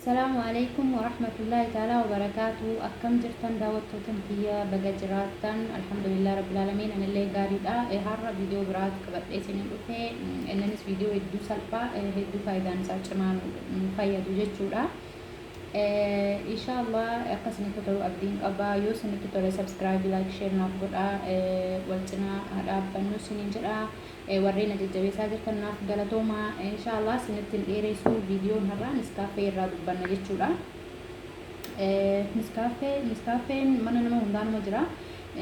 Salaamu Aleykum Warahmatullaahi Ta'aalaa Wabarakaatuh. Akkam jirtan daawwattootan kiyya? Baga jiraattan. Alhamdulillah Rabbil Aalamiin, anillee gaariidha. Har'a viidiyoo biraati qabadhee isiniin dhufe. Inninis viidiyoo hedduu salphaa, hedduu faayidaan isaa cimaa nu fayyadu jechuudha. Inshaallah akka isinitti tolu abdiin qaba. Yoo isinitti tole subscribe, like, share naaf godhaa, wal cinaa haa dhaabbannu isiniin jedha. Warreen na jajjabeessaa jirtan naaf galatoomaa. Inshaallah isinitti hin dheeressu. Viidiyoon har'aa Niskaaffee irraa dubbanna jechuudha. Niskaaffee, Niskaaffeen mana nama hundaanuma jira.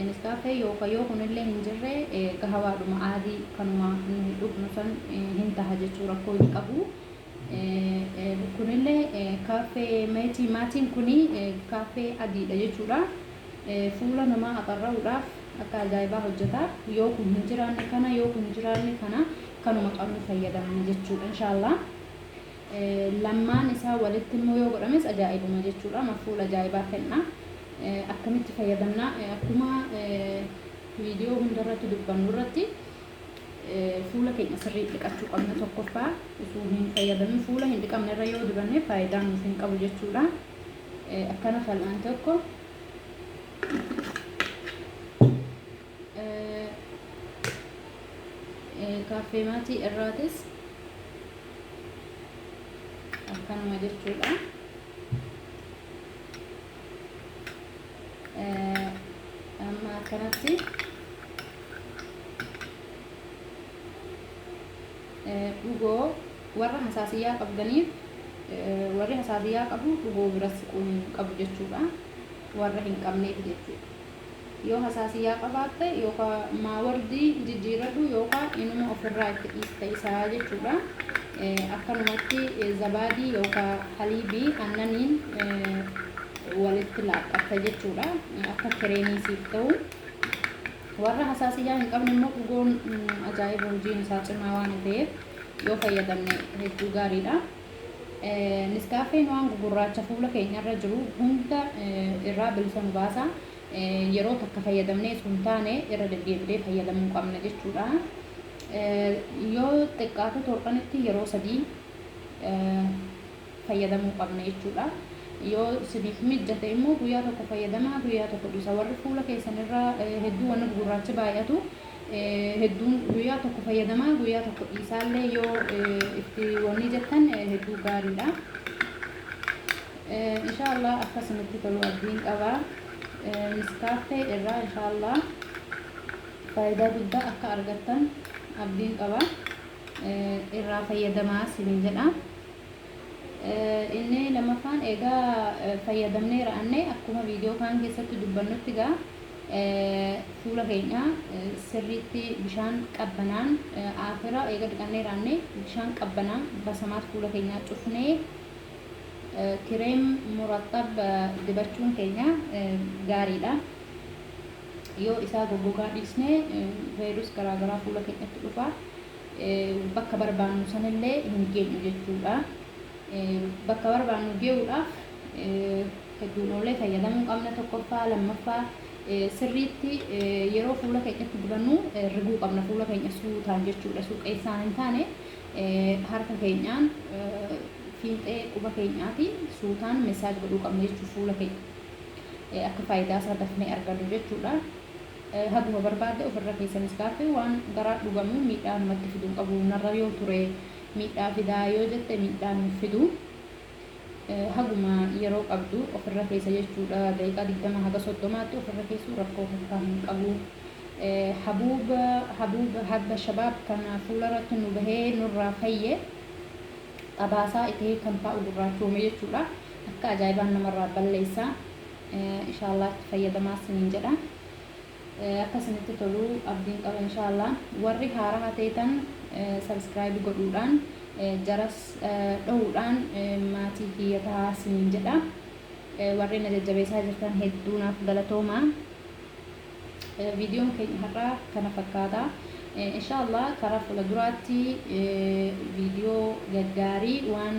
Niskaaffee yookaan yoo kunillee hin jirre gahawaadhuma aadii kanuma nuyi dhugnu san hin taha jechuu, rakkoo hin qabu. Kunillee kaaffee meetii maatiin kuni kaaffee adiidha jechuudha. Fuula namaa axarra'uudhaaf akka ajaa'ibaa hojjeta. Yoo kun hin jiraanne kana, yoo kun hin jiraanne kana, kanuma qabnu fayyadamna jechuudha inshaallah. Lammaan isaa walitti immoo yoo godhames ajaa'ibuma jechuudha. Mafuula ajaa'ibaa kenna. Akkamitti fayyadamna? Akkuma viidiyoo hundarratti dubbannu irratti fuula keenya sirrii dhiqachuu qabna tokkoffaa. Osoo hin fayyadamin fuula hin dhiqamne irra yoo dibanne faayidaa nuuf hin qabu jechuudha. Akkana fal'aan tokko kaaffee maatii irraatis akkanuma jechuudha. Amma akkanatti dhugoo warra hasaasiyyaa qabdaniif, warri hasaasiyyaa qabu dhugoo bira siquu hin qabu jechuudha. Warra hin qabneef jechuudha. Yoo hasaasiyyaa qabaatte yookaan maawardii jijjiirradhu yookaan inuma ofirraa itti dhiista isaa jechuudha. Akkanumatti zabaadii yookaan haliibii aannaniin walitti laaqqatta jechuudha. Akka kireemii siif ta'u. Warra hasaasiyyaa hin qabne immoo dhugoon ajaa'iba, hojiin isaa cimaa waan ta'eef yoo fayyadamne hedduu gaariidha. Niskaaffeen waan gugurraacha fuula keenyarra jiru hunda irraa bilisa nu baasa. Yeroo takka fayyadamnee osoo hin taane irra deddeebinee fayyadamuu qabna jechuudha. Yoo xiqqaate torbanitti yeroo 3 fayyadamuu qabna jechuudha. Yoo isiniif mijjate immoo guyyaa tokko fayyadamaa, guyyaa tokko dhiisa. Warri fuula keessan irra hedduu wanni gugurraachi baay'atu hedduun guyyaa tokko fayyadamaa, guyyaa tokko dhiisaallee yoo itti wanni jettan hedduu gaariidha. Inshaallah akka isinitti tolu abdiin qaba. Niskaaffee irraa inshaallah faayidaa guddaa akka argattan abdiin qaba. Irraa fayyadamaa isiniin jedha. Inni lammaffaan, egaa fayyadamnee ra'anne, akkuma viidiyoo kaan keessatti dubbannutti gaa fuula keenya sirriitti bishaan qabbanaan aafira eega dhiqannee ra'anne, bishaan qabbanaan basamaat fuula keenyaa cufnee kireem murattab dibachuun keenya gaariidha. Yoo isaa goggogaa dhiisne vaayirus garaagaraa fuula keenyatti dhufa. Bakka barbaannu sanillee hin geenyu jechuudha. Bakka barbaannu ge'uudhaaf hedduun oollee fayyadamuu qabna tokkoffaa. Lammaffaa, sirriitti yeroo fuula keenyatti dibannu riguu qabna fuula keenya suutaan jechuudha. Suuqeessaan hin taane harka keenyaan fiixee quba keenyaatiin suutaan massage godhuu qabna jechuudha fuula keenya. Akka faayidaa isaa dafnee argannu jechuudha. Haguma barbaadde ofirra keessanis gaaffii waan garaa dhugamu miidhaa namatti fiduu hin qabu. Narra yoo ture miidhaa fidaa yoo jette, miidhaa hin fidu. Haguma yeroo qabdu ofirra keessa jechuudha. Daqiiqaa 20 haga 30tti ofirra keessuu rakkoo takkaa hin qabu. Habuuba, habuuba habba shabaab kana fuularratti nu bahee nurraa fayye, xabaasaa itee kan taa'u gurraachoome jechuudha. Akka ajaa'ibaan namarraa balleessa. Inshaallah itti fayyadamaa isiniin jedha. Akka isinitti tolu abdiin qaba inshaallah. Warri haaraa teetan subscribe godhuudhaan, jaras dhohuudhaan maatii kiyya tahaa isiniin jedha. Warri na jajjabeessaa jirtan hedduu naaf galatooma. Viidiyoon keenya har'aa kana fakkaata. Inshaallah karaa fuula duraatti viidiyoo gaggaarii waan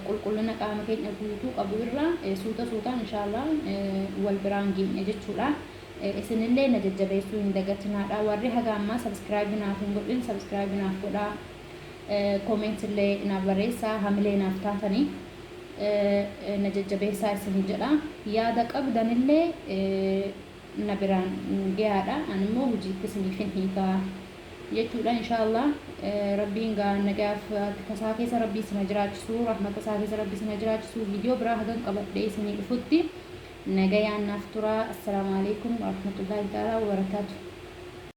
qulqullina qaama keenya guutuu qabu irra suuta suutaan inshaallah wal biraan geenya jechuudha. Isinillee na jajjabeessuu hin dagatinaadha. Warri haga ammaa subscribe naaf hin godhin subscribe naaf godhaa. Comment illee naaf barreessaa, hamilee naaf taatanii. Na jajjabeessaa isin jedha. Yaada qabdanillee na biraan gahaadha. Ani immoo hojiitti isiniifin hiikaa jechuudha inshaallah. Rabbiin gaa nagaaf tasaa keessa rabbii isin jiraachisu, rahmata isaa keessa rabbii isin jiraachisu. Viidiyoo biraa hagan qabadhee isinii dhufutti nagayaan naaf turaa. Assalaamu alaikum warahmatullaahi ta'ala wabarakaatu.